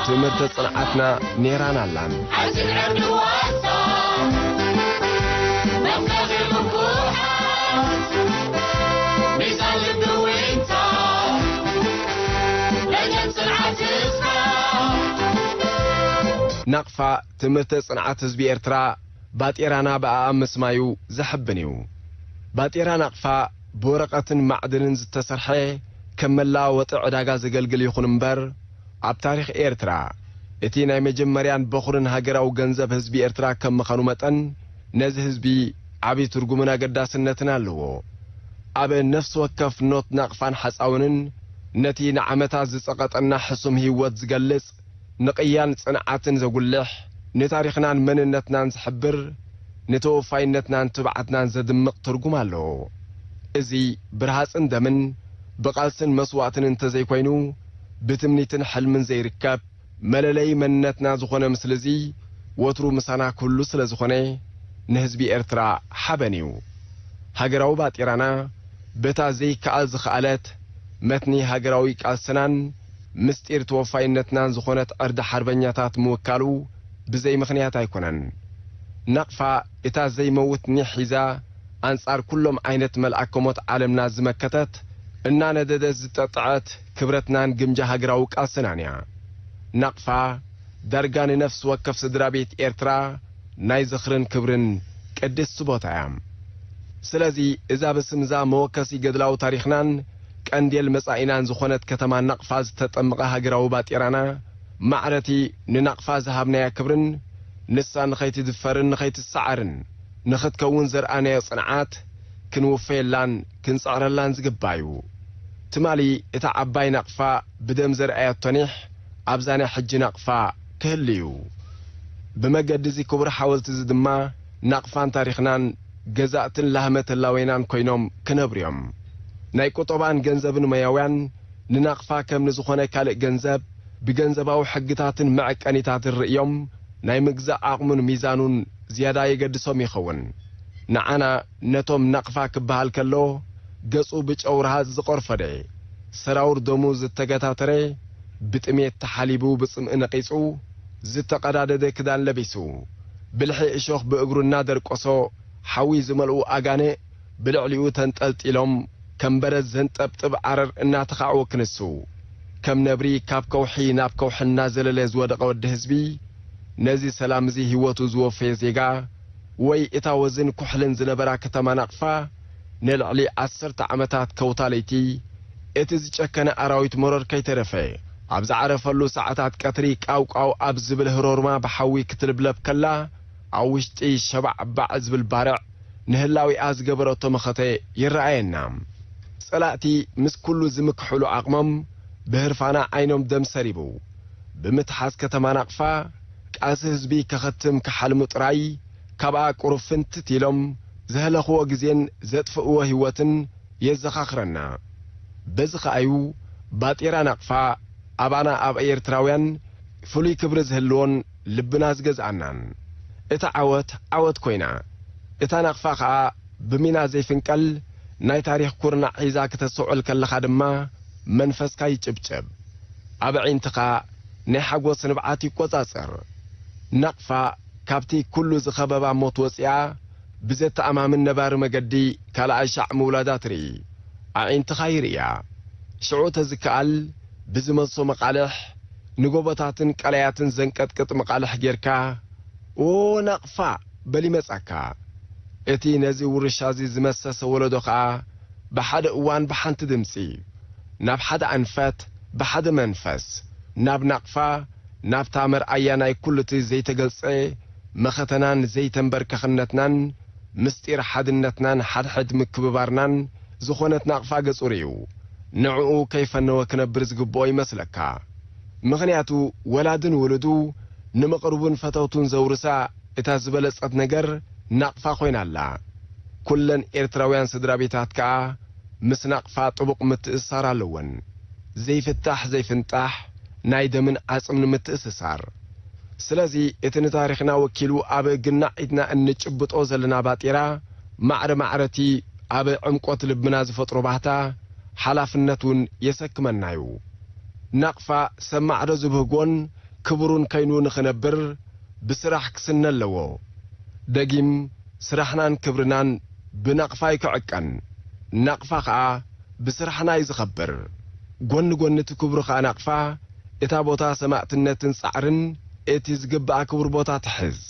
ትምህርቲ ጽንዓትና ኔራን ኣላን። ሓጺን ዕርዲ ዋልታ፣ መፍተሒ ምኩሓት፣ ሚዛን ልቢ ዊንታ፣ ደጀን ጽንዓት ህዝብና። ናቕፋ ትምህርቲ ጽንዓት ህዝቢ ኤርትራ ባጤራና ብኣኣ ምስማዩ ዘሕብን እዩ። ባጤራ ናቕፋ ብወረቐትን ማዕድንን ዝተሰርሐ ከም መለዋወጢ ዕዳጋ ዘገልግል ይኹን እምበር፣ ኣብ ታሪኽ ኤርትራ እቲ ናይ መጀመርያን በኹርን ሃገራዊ ገንዘብ ህዝቢ ኤርትራ ከም ምዃኑ መጠን፣ ነዚ ህዝቢ ዓቢ ትርጉምን ኣገዳስነትን ኣለዎ። ኣብ ነፍሲ ወከፍ ኖት ናቕፋን ሓጻውንን ነቲ ንዓመታት ዝጸቐጠና ሕሱም ህይወት ዝገልጽ፣ ንቕያን ጽንዓትን ዘጉልሕ፣ ንታሪኽናን መንነትናን ዝሕብር፣ ንተወፋይነትናን ትብዓትናን ዘድምቕ ትርጉም ኣለዎ። እዚ ብርሃጽን ደምን፣ ብቓልስን መስዋእትን እንተዘይኮይኑ፣ ብትምኒትን ሕልምን ዘይርከብ፣ መለለዪ መንነትና ዝኾነ ምስሊ'ዚ፣ ወትሩ ምሳና ክህሉ ስለ ዝኾነ፣ ንህዝቢ ኤርትራ ሓበን እዩ። ሃገራዊ ባጤራና፣ በታ ዘይከኣል ዝኸኣለት፣ መትኒ ሃገራዊ ቃልስናን ምስጢር ተወፋይነትናን ዝኾነት ዕርዲ ሓርበኛታት ምውካሉ ብዘይ ምኽንያት ኣይኮነን። ናቕፋ እታ ዘይመውት ኒሕ ሒዛ፣ ኣንጻር ኩሎም ዓይነት መልኣከ ሞት ዓለምና ዝመከተት፣ እናነደደት ዝጠጥዐት ክብረትናን ግምጃ ሃገራዊ ቃልስናን እያ። ናቕፋ ዳርጋ ንነፍሲ ወከፍ ስድራ ቤት ኤርትራ ናይ ዝኽርን ክብርን ቅድስቲ ቦታ እያ። ስለዚ እዛ ብስምዛ መወከሲ ገድላዊ ታሪኽናን ቀንዴል መጻኢናን ዝኾነት ከተማ ናቕፋ ዝተጠምቐ ሃገራዊ ባጤራና፣ ማዕረቲ ንናቕፋ ዝሃብናያ ክብርን ንሳ ንኸይትድፈርን ንኸይትሰዓርን ንኽትከውን ዘርኣናዮ ጽንዓት ክንውፈየላን ክንጽዕረላን ዝግባእ እዩ። ትማሊ እታ ዓባይ ናቕፋ ብደም ዘርኣያቶ ኒሕ ኣብዛ ናይ ሕጂ ናቕፋ ክህሉ እዩ። ብመገዲ እዚ ክቡር ሓወልቲ እዚ ድማ ናቕፋን ታሪኽናን ገዛእትን ላህመት ህላዌናን ኮይኖም ክነብሩ እዮም። ናይ ቁጠባን ገንዘብን ሞያውያን ንናቕፋ ከም ንዝኾነ ካልእ ገንዘብ ብገንዘባዊ ሕግታትን መዐቀኒታትን ርእዮም ናይ ምግዛእ ዓቕሙን ሚዛኑን ዝያዳ የገድሶም ይኸውን። ንዓና ነቶም ናቕፋ ክበሃል ከሎ ገጹ ብጨው ረሃጽ ዝቆርፈደ፣ ሰራውር ደሙ ዝተገታተረ፣ ብጥሜት ተሓሊቡ ብጽምኢ ነቒጹ፣ ዝተቐዳደደ ክዳን ለቢሱ፣ ብልሒ እሾኽ ብእግሩ እናደርቆሶ፣ ሓዊ ዝመልኡ ኣጋንእ ብልዕሊኡ ተንጠልጢሎም ከም በረድ ዘንጠብጥብ ዓረር እናተኻዕወ ክንሱ፣ ከም ነብሪ ካብ ከውሒ ናብ ከውሒ እናዘለለ ዝወደቐ ወዲ ህዝቢ፣ ነዚ ሰላም እዚ ህይወቱ ዝወፈየ ዜጋ፣ ወይ እታ ወዝን ኩሕልን ዝነበራ ከተማ ናቕፋ፣ ንልዕሊ ዓሰርተ ዓመታት ከውታ ለይቲ፣ እቲ ዝጨከነ ኣራዊት መሮር ከይተረፈ፣ ኣብ ዝዓረፈሉ ሰዓታት ቀትሪ ቃው ቃው ኣብ ዝብል ህሮርማ ብሓዊ ክትልብለብ ከላ፣ ኣብ ውሽጢ ሸባዕ ባዕ ዝብል ባርዕ ንህላዊኣ ዝገበረቶ መኸተ ይረኣየና። ጸላእቲ ምስ ኩሉ ዝምክሕሉ ዓቕሞም ብህርፋና ዓይኖም ደም ሰሪቡ፣ ብምትሓዝ ከተማ ናቕፋ ቃልሲ ህዝቢ ከኸትም ክሓልሙ ጥራይ ካብኣ ቁሩብ ፍንትት ኢሎም ዘህለኽዎ ግዜን ዘጥፍእዎ ህይወትን የዘኻኽረና። በዚ ኸኣዩ ባጤራ ናቕፋ ኣባና ኣብ ኤርትራውያን ፍሉይ ክብሪ ዝህልዎን ልብና ዝገዝኣናን። እታ ዓወት ዓወት ኮይና፣ እታ ናቕፋ ኸኣ ብሚና ዘይፍንቀል ናይ ታሪኽ ኩርናዕ ሒዛ ክተስተውዕል ከለኻ ድማ መንፈስካ ይጭብጨብ። ኣብ ኣዒንትኻ ናይ ሓጎስ ንብዓት ይቆጻጸር። ናቕፋ ካብቲ ኩሉ ዝኸበባ ሞት ወጺኣ ብዘተኣማምን ነባሪ መገዲ ካልኣይ ሻዕ ምውላዳ ትርኢ። ኣዒንትኻ ይርእያ። ሽዑ ተዝከኣል ብዝመልሶ መቓልሕ፣ ንጎቦታትን ቀላያትን ዘንቀጥቅጥ መቓልሕ ጌርካ፣ "ኦ ናቕፋ!" በል ይመጻካ። እቲ ነዚ ውርሻ እዚ ዝመሰሰ ወለዶ ኸኣ ብሓደ እዋን ብሓንቲ ድምጺ፣ ናብ ሓደ ኣንፈት፣ ብሓደ መንፈስ፣ ናብ ናቕፋ፣ ናብታ መርኣያ ናይ ኩሉ እቲ ዘይተገልጸ መኸተናን ዘይተንበርከኽነትናን ምስጢር ሓድነትናን ሓድሕድ ምክብባርናን ዝኾነት ናቕፋ ገጹ ርእዩ፣ ንዕኡ ከይፈነወ ክነብር ዝግብኦ ይመስለካ። ምኽንያቱ ወላድን ውሉዱ ንምቕርቡን ፈተውቱን ዘውርሳ እታ ዝበለጸት ነገር ናቕፋ ኮይና ኣላ። ኩለን ኤርትራውያን ስድራ ቤታት ከኣ ምስ ናቕፋ ጥቡቕ ምትእስሳር ኣለወን። ዘይፍታሕ ዘይፍንጣሕ ናይ ደምን ዓጽምን ምትእስሳር። ስለዚ እቲ ንታሪኽና ወኪሉ ኣብ ግናዕ ኢድና እንጭብጦ ዘለና ባጤራ፣ ማዕረ ማዕረቲ ኣብ ዕምቆት ልብና ዝፈጥሮ ባህታ፣ ሓላፍነት እውን የሰክመና እዩ። ናቕፋ ሰብ ማዕዶ ዝብህጎን ክቡሩን ከይኑ ንኽነብር ብስራሕ ክስነ ኣለዎ። ደጊም ስራሕናን ክብርናን ብናቕፋ ኣይክዕቀን። ናቕፋ ኸኣ ብስራሕና እዩ ዝኸብር። ጎኒ ጎኒ እቲ ክቡር ኸኣ ናቕፋ እታ ቦታ ሰማእትነትን ጻዕርን እቲ ዝግብኣ ክቡር ቦታ ትሕዝ።